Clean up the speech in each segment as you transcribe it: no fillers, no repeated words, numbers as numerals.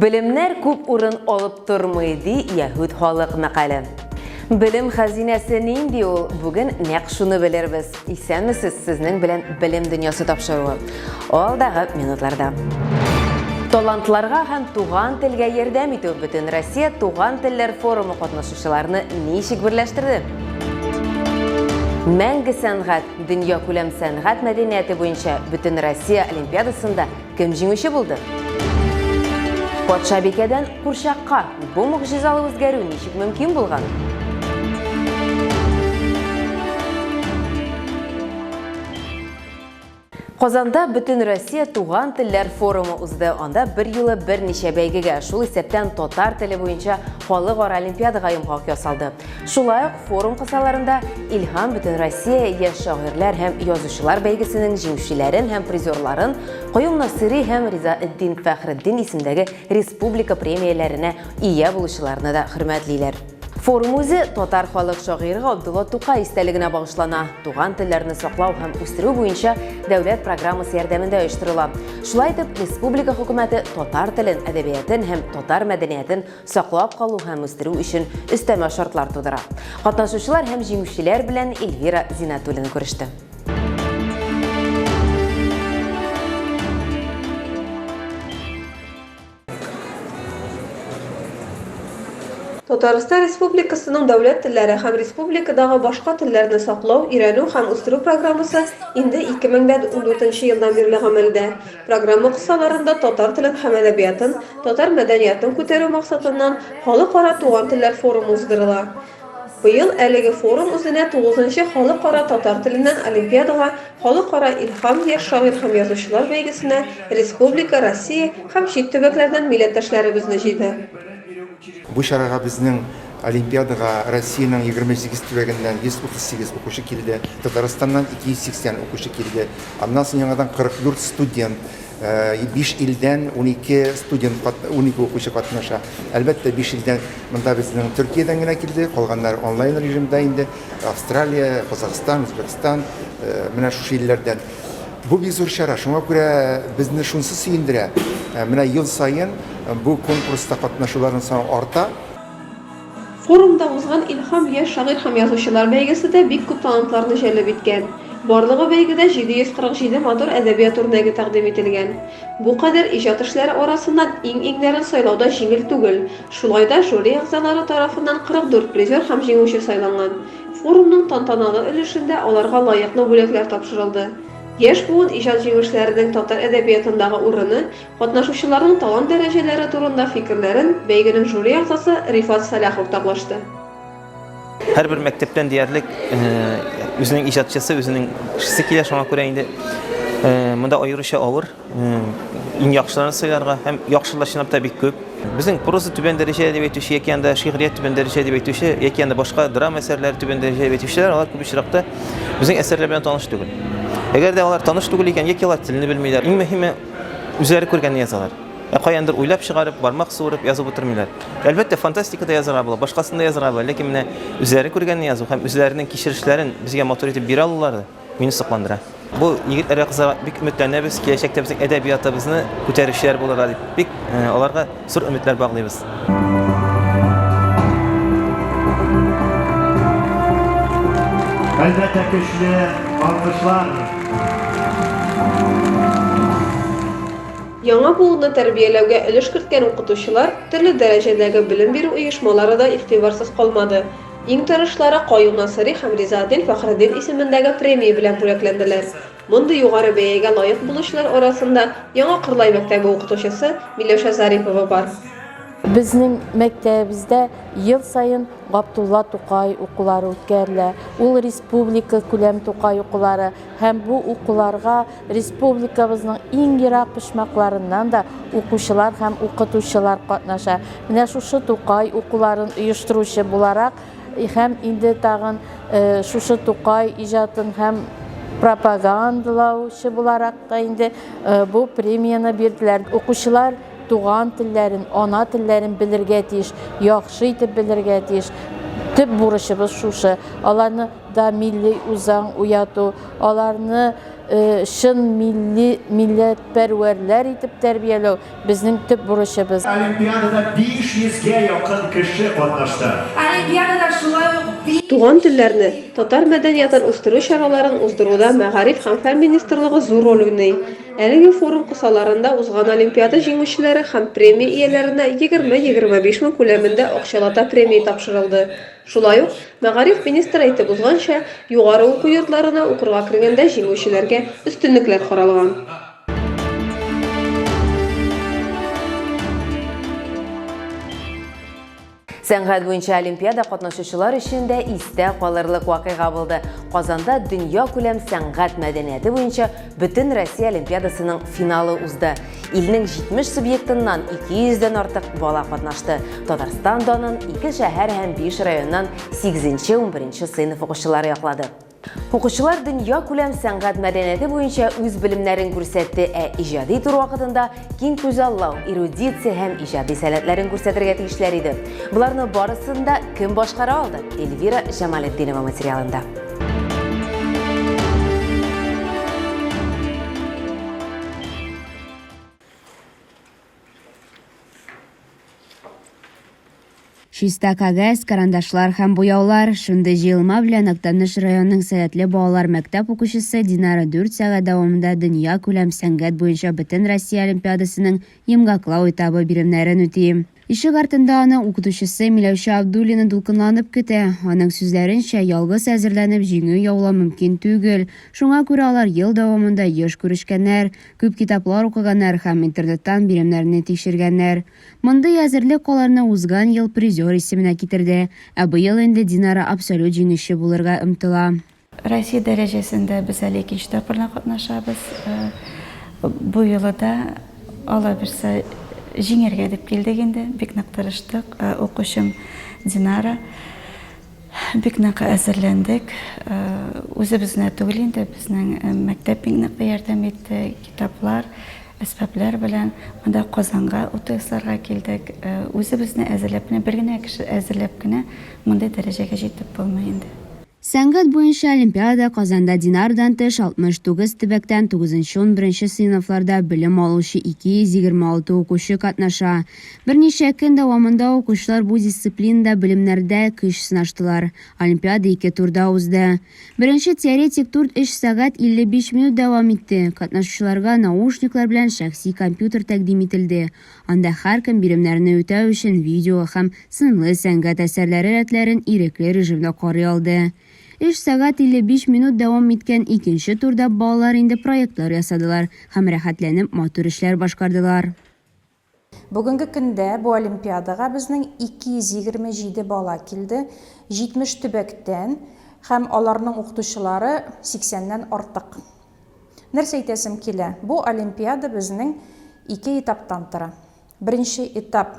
Белемнәр күп урын алып тормый, ди яһүд халык мәкале. Белем хәзинәсе нинди ул? Бүген нәкъ шуны белербез. Исәнмесез, сезнең белән Белем дөньясы тапшыруы. Алдагы минутларда. Талантларга һәм туган телгә ярдәм итү Бөтен Россия туган телләр форумы катнашучыларны ничек берләштерде? Мәңге сәнгать, дөньякүләм сәнгать мәдәнияте буенча Бөтен Россия олимпиадасында кем җиңүче булды? Патшабикәдән курчакка бу могҗизалы үзгәрү ничек мөмкин булган? Казанда Бөтенроссия туган телләр форумы узды. Анда берьюлы берничә бәйгегә, шул исәптән татар теле буенча халыкара олимпиадага йомгак ясалды. Шулай ук форум кысаларында Илһам Бөтенроссия яшь шагыйрьләр һәм язучылар бәйгесенең җиңүчеләрен һәм призерларын Каюм Насыйри һәм Ризаэддин Фәхретдин исемдәге республика премияләренә ия булучыларны да хөрмәтлиләр. Форум үзе татар халык шагыйре Габдулла Тукай истәлегенә багышлана. Туган телләрне саклау һәм үстерү буенча дәүләт программасы ярдәмендә оештырыла. Шулай итеп, республика хөкүмәте татар телен, әдәбиятын һәм татар мәдәниятен саклап калу һәм үстерү өчен өстәмә шартлар тудыра. Катнашучылар һәм җиңүчеләр белән Эльвира Зиннәтуллина күреште. Татарстан Республикасының дәүләт телләре һәм республикадагы башка телләрне саклау, өйрәнү һәм үстерү программасы инде 2014 елдан бирле гамәлдә. Программа кысаларында татар телен һәм әдәбиятын, татар мәдәниятын күтәрү максатыннан Халыкара туган телләр форумы уздырыла. Быел әлеге форум үзенә тугызынчы Халыкара татар теленнән олимпиадага, Халыкара Илһам яшь шагыйрь һәм язучылар бәйгесенә республика, Россия һәм чит төбәкләрдән милләттәшләребезне җыйды. Бу чарага безнең олимпиадага Россиянең 28 төбәгеннән 138 укучы килде, Татарстаннан 280 укучы килде. Аннан соң яңадан 44 студент, 5 илдән 12 студент, 12 укучы катнаша. Әлбәттә, 5 илдән монда безнең Төркиядән генә килде, калганнары онлайн режимда инде, Австралия, Казахстан, Үзбәкстан, менә шушы илләрдән. Бу бик зур чара, шуңа күрә безне шунысы сөендерә, менә ел саен бу конкурста катнашуларның саны арта. Форумда узган Илһам яшь шагыйрь һәм язучылар бәйгесе дә бик күп талантларны җәлеп иткән. Барлыгы бәйгедә 747 матур әдәбият үрнәге тәкъдим ителгән. Бу кадәр иҗат эшләре арасыннан иң-иңнәрен сайлау да җиңел түгел. Шулай да жюри әгъзалары тарафыннан 44 призер һәм җиңүче сайланган. Форумның тантаналы өлешендә аларга лаеклы бүләкләр тапшырылды. Яшь буын иҗат җимешләренең татар әдәбиятындагы урыны, катнашучыларның талант дәрәҗәләре турында фикерләрен бәйгенең жюри әгъзасы Рифат Сәлах уртаклашты. Һәрбер мәктәптән диярлек үзенең иҗатчысы, үзенең кешесе килә, шуңа күрә инде монда аеруча авыр. Иң яхшыларын сайларга һәм яхшылар чынлап та бик күп. Безнең проза түбән дәрәҗә дип әйтүче яки анда шигърият түбән дәрәҗә дип әйтүче яки анда башка драма әсәрләре түбән дәрәҗә дип әйтүчеләр, алар күп очракта безнең әсәрләр белән таныш түгел. Әгәр дә алар таныш түгел икән, яки алар телне белмиләр. Иң мөһиме үзләре күргәнне язалар. Ә каяндыр уйлап чыгарып, бармак суырып язып утырмыйлар. Әлбәттә, фантастика да язарга була, башкасын да язарга була, ләкин менә үзләре күргәнне язу һәм үзләренең кичерешләрен безгә матур итеп бирә алулары Мине сокландыра. Бу егетләргә, кызларга бик өметләнәбез, киләчәктә безнең әдәбиятыбызны күтәрүчеләр булырлар дип, бик э, аларга зур өметләр баглыйбыз. Әлбәттә, көчле алкышлар. Яңа буынны тәрбияләүгә өлеш керткән укытучылар, төрле дәрәҗәдәге белем бирү оешмалары да игътибарсыз калмады. Иң тырышлары Каюм Насыйри һәм Ризаэддин Фәхретдин исемендәге премия белән бүләкләнделәр. Мондый югары бәягә лаек булучылар арасында Яңа Кырлай мәктәбе укытучысы Миләүшә Зарипова бар. Безнең мәктәбебездә ел саен Габдулла Тукай укулары үткәрелә. Ул республика күләм Тукай укулары һәм бу укуларга республикабызның иң ерак почмакларыннан да укучылар һәм укытучылар катнаша. Менә шушы Тукай укуларын оештыручы буларак һәм инде тагын э, шушы Тукай иҗатын һәм пропагандалаучы буларак та инде э, бу премияне бирделәр. Укучылар туган телләрен, ана телләрен белергә тиеш, яхшы итеп белергә тиеш. Төп бурычыбыз шушы. Аларны да милли үзаң уяту, аларны. чын милли милләтпәрвәрләр итеп тәрбияләү безнең төп бурычыбыз. Олимпиадада 500 гә якын кеше катнашты. Олимпиадада шулай ук 5. Туган телләрне, татар мәдәниятын үстерү чараларын уздыруда Мәгариф һәм фән министрлыгы зур роль уйный. Әлеге форум кысаларында узган олимпиада җиңүчеләре һәм премия ияләренә 20-25 мең күләмендә акчалата премия тапшырылды. Шулай ук, мәгариф министры әйтеп узганча, югары уку йортларына укырга кергәндә җиңүчеләргә өстенлекләр каралган. Сәнгать буенча олимпиада катнашучылар өчен дә истә калырлык вакыйга булды. Казанда дөньякүләм сәнгать мәдәнияте буенча Бөтен Россия олимпиадасының финалы узды. Илнең 70 субъектыннан 200 дән артык бала катнашты. Татарстан данын ике шәһәр һәм 5 районнан 8-11 сыйныф укучылары яклады. Укучылар дөньякүләм сәнгать мәдәнияте буенча үз белемнәрен күрсәтте, ә иҗади тур вакытында киң күзаллау, эрудиция һәм иҗади сәләтләрен күрсәтергә тиешләр иде. Боларны барысын да кем башкара алды? Эльвира Җамалетдинова материалында. Чиста кәгазь, карандашлар һәм буяулар, шундый җыелма белән Актаныш районының сәләтле балалар мәктәп укучысы Динара дүрт сәгать дәвамында дөньякүләм сәнгать буенча Бөтенроссия олимпиадасының йомгаклау этабы биремнәрен үти. Ишек артында аны укытучысы Миләүшә Абдуллина дулкынланып көтә. Аның сүзләренчә, ялгыз әзерләнеп җиңү яулау мөмкин түгел. Шуңа күрә алар ел дәвамында еш күрешкәннәр, күп китаплар укыганнар һәм интернеттан биремнәрне тикшергәннәр. Мондый әзерлек аларны узган ел призер исеменә китерде, ә быел инде Динара абсолют җиңүче булырга омтыла. Россия дәрәҗәсендә без әле икенче тапкыр гына катнашабыз. Бу юлы да, Алла бирсә, җиңәргә дип килдек инде. Бик нык тырыштык. Укучым Динара. Бик нык әзерләндек. Үзебез генә түгел инде, безнең мәктәп бик нык ярдәм итте, китаплар, әсбаплар белән. Монда Казанга УТСларга килдек. Үзебезне әзерләп кенә, бер генә кеше әзерләп кенә мондый дәрәҗәгә җитеп булмый инде. Сәнгать буенча олимпиада Казанда Динарадан тыш 69 төбәктән тугызынчы-унберенче сыйныфларда белем алучы 226 укучы катнаша. Берничә көн дәвамында укучылар бу дисциплинада белемнәрдә көч сынаштылар. Олимпиада ике турда узды. Беренче теоретик тур өч сәгать 55 минут дәвам итте. Катнашучыларга наушниклар белән шәхси компьютер тәкъдим ителде. Анда һәркем биремнәрне үтәү өчен видео һәм сынлы сәнгать әсәрләре рәтләрен ирекле режимда карый алды. Өч сәгать 55 минут дәвам иткән икенче турда балалар инде проектлар ясадылар һәм рәхәтләнеп матур эшләр башкардылар. Бүгенге көндә бу олимпиадага безнең 227 бала килде, 70 төбәктән һәм аларның укытучылары 80 нән артык. Нәрсә әйтәсем килә, бу олимпиада безнең ике этаптан тора. Беренче этап,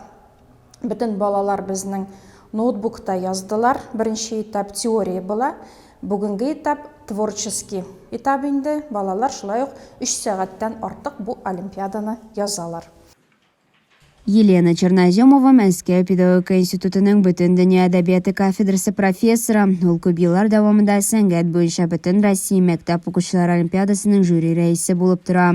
бөтен балалар безнең ноутбукта яздылар, беренче этап теория була. Бүгенге этап творческий этап инде, балалар шулай ук өч сәгатьтән артык бу олимпиаданы язалар. Елена Черноземова, Мәскәү педагогика институтының Бөтендөнья әдәбияты кафедрасы профессоры. Ул күп еллар дәвамында сәнгать буенча Бөтенроссия мәктәп укучылары олимпиадасының жюри рәисе булып тора.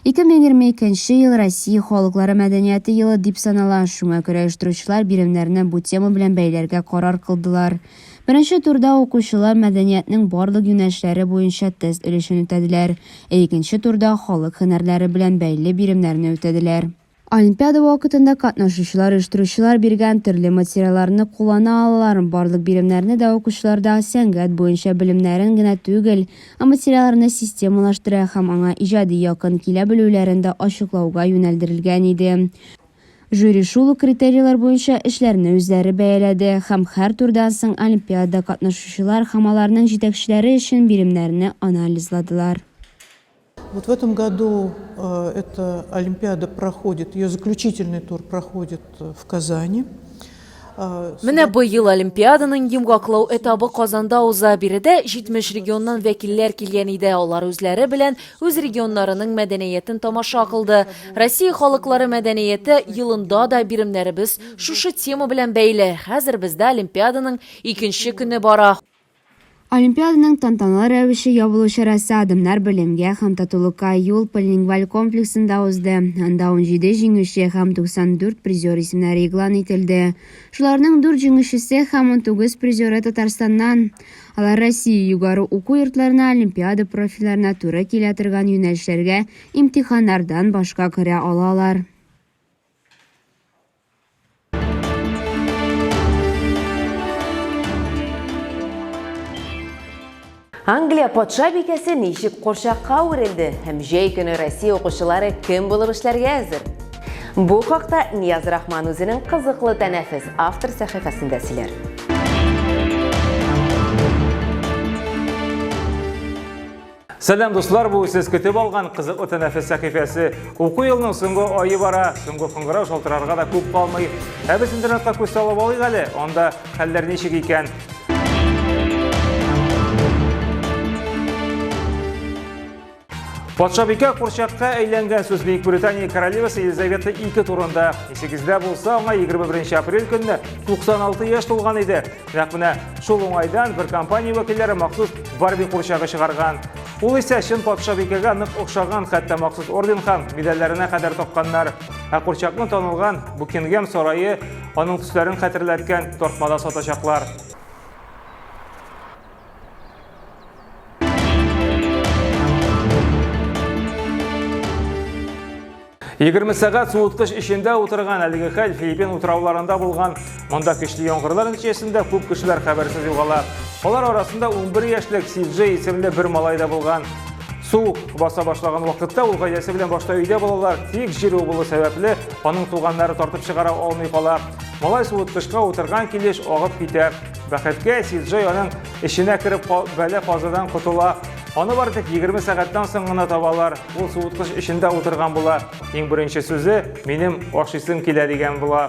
2022 нче ел Россия халыклары мәдәнияте елы дип санала, шуңа күрә оештыручылар биремнәрне бу тема белән бәйләргә карар кылдылар. Беренче турда укучылар мәдәниятнең барлык юнәлешләре буенча тест өлешен үтәделәр, ә икенче турда халык һөнәрләре белән бәйле биремнәрне үтәделәр. Олимпиада вакытында катнашучылар оештыручылар биргән төрле материалларны куллана алалар. Барлык биремнәрне дә укучыларда сәнгать буенча белемнәрен генә түгел, ә материалларны системалаштыра һәм аңа иҗади якын килә белүләрен дә ачыклауга юнәлдерелгән иде. Жюри шул ук критерийлар буенча эшләрне үзләре бәяләде һәм һәр турдан соң олимпиадада катнашучылар һәм аларның җитәкчеләре өчен биремнәрне анализладылар. Вот в этом году эта олимпиада проходит, ее заключительный тур проходит в Казани. Менә быел олимпиаданың йомгаклау этабы Казанда уза. Биредә 70 регионнан вәкилләр килгән иде. Алар үзләре белән үз регионнарының мәдәниятен тамаша кылды. Россия халыклары мәдәнияте елында да биремнәребез шушы тема белән бәйле. Хәзер бездә олимпиаданың икенче көне бара. Олимпиаданың тантаналы рәвеше ябылу чарасы Адымнар белемгә һәм татулыкка юл полилингваль комплексында узды. Анда 17 җиңүче һәм 94 призер исемнәре игълан ителде. Шуларның дүрт җиңүчесе һәм 19 призеры Татарстаннан. Алар Россия югары уку йортларына олимпиада профильләренә туры килә торган юнәлешләргә имтиханнардан башка керә алалар. Англия патша бикәсе ничек курчакка әверелде һәм җәй көне Россия укучылары кем булып эшләргә әзер? Бу хакта Нияз Рахман үзенең кызыклы тәнәфес автор сәхифәсендә сөйләр. Сәлам, дуслар, бу сез көтеп алган кызыклы тәнәфес сәхифәсе. Уку елының соңгы ае бара, соңгы кыңгырау шалтырарга да күп калмый. Ә без интернетка күз салып алыйк әле, анда хәлләр ничек икән? Патшабикә курчакка әйләнгән сүз Бөек Британия королевасы Елизавета II турында. Исегездә булса, аңа 21 апрель көнне 96 яшь тулган иде. Нәкъ менә шул уңайдан бер компания вәкилләре махсус Барби курчагы чыгарган. Ул исә чын патшабикәгә нык охшаган, хәтта махсус орден һәм медальләренә кадәр такканнар. Ә курчакны танылган Букингем сарае аның төсләрен хәтерләткән тартмада сатачаклар. 20 сәгать суыткыч эчендә утырган әлеге хәл Филиппин утрауларында булган. Монда көчле яңгырлар нәтиҗәсендә күп кешеләр хәбәрсез югала. Алар арасында 11 яшьлек Сиджей исемле бер малай да булган. Су баса башлаган вакытта ул гаиләсе белән башта өйдә булалар, тик җир убылу сәбәпле аның туганнары тартып чыгара алмый кала. Малай суыткычка утырган килеш агып китә. Бәхеткә, Сиджей аның эченә кереп бәла-казадан котыла. Аны бары тик 20 сәгатьтән соң гына табалар. Ул суыткыч эчендә утырган була. Иң беренче сүзе, минем ашыйсым килә дигән була.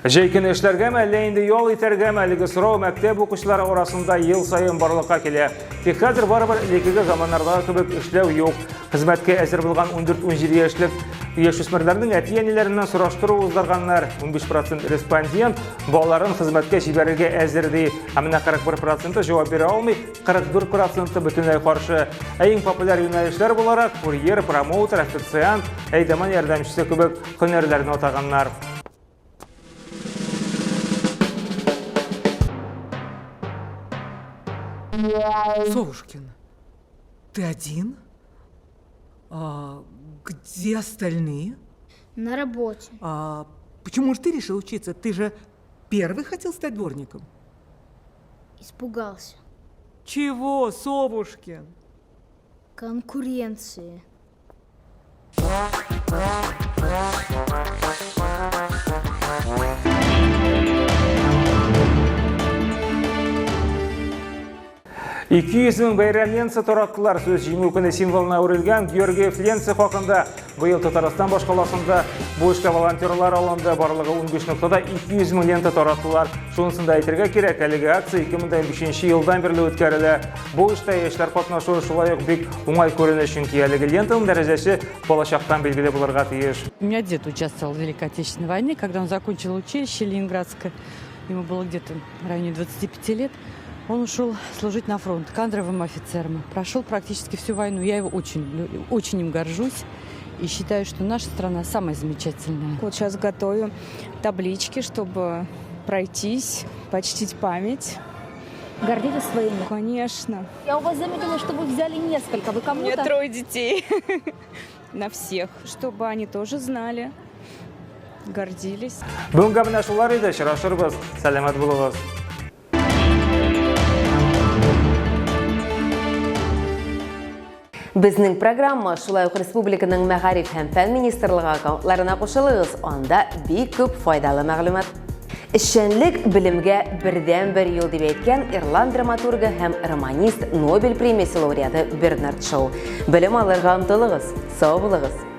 Җәй көне эшләргәме, әллә инде ял итәргәме, әлеге сорау мәктәп укучылары арасында ел саен барлыкка килә. Тик хәзер барыбер элеккеге заманнардагы кебек эшләү юк. Хезмәткә әзер булган 14-17 яшьлек яшүсмерләрнең әти-әниләреннән сораштыру уздырганнар. 15% респондент балаларын хезмәткә җибәрергә әзер ди. Ә менә 41 проценты җавап бирә алмый, 44 проценты бөтенләй каршы. Ә иң популяр юнәлешләр буларак курьер, промоутер, официант, әйдаман ярдәмчесе кебек һөнәрләрне атаганнар. Совушкин, ты один? А где остальные? На работе. А почему же ты решил учиться? Ты же первый хотел стать дворником. Испугался. Чего, Совушкин? Конкуренции. 200 мең бәйрәм лентасы тараттылар. Сүз Җиңү көне символына әверелгән Георгиев лентасы хакында. Быел Татарстан башкаласында бу эшкә волонтерлар алынды. Барлыгы 15 ноктада 200 мең лента тараттылар. Шунысын да әйтергә кирәк, әлеге акция 2015 елдан бирле үткәрелә. Бу эштә яшьләр катнашуы шулай ук бик уңай күренеш, чөнки әлеге лентаның дәрәҗәсе балачактан билгеле булырга тиеш. У меня дед участвовал в Великой Отечественной войне, когда он закончил училище Ленинградское, ему было где-то в районе 25 лет. Он ушел служить на фронт кадровым офицером. Прошел практически всю войну. Я его очень люблю, очень им горжусь и считаю, что наша страна самая замечательная. Вот сейчас готовим таблички, чтобы пройтись, почтить память. Гордитесь своими? Конечно. Я у вас заметила, что вы взяли несколько. Вы кому-то? У меня трое детей. На всех. Чтобы они тоже знали, гордились. Бүгенгә менә шулар иде. Очрашырбыз. Сәламәт булыгыз. Безнең программа шулай ук республиканың мәгариф һәм фән министрлыгы аккаунтларына кушылыгыз. Анда бик күп файдалы мәгълүмат. Эшчәнлек белемгә бердән-бер юл дип әйткән ирланд драматургы һәм романист Нобель премиясе лауреаты Бернард Шоу. Белем алырга омтылыгыз. Сау булыгыз.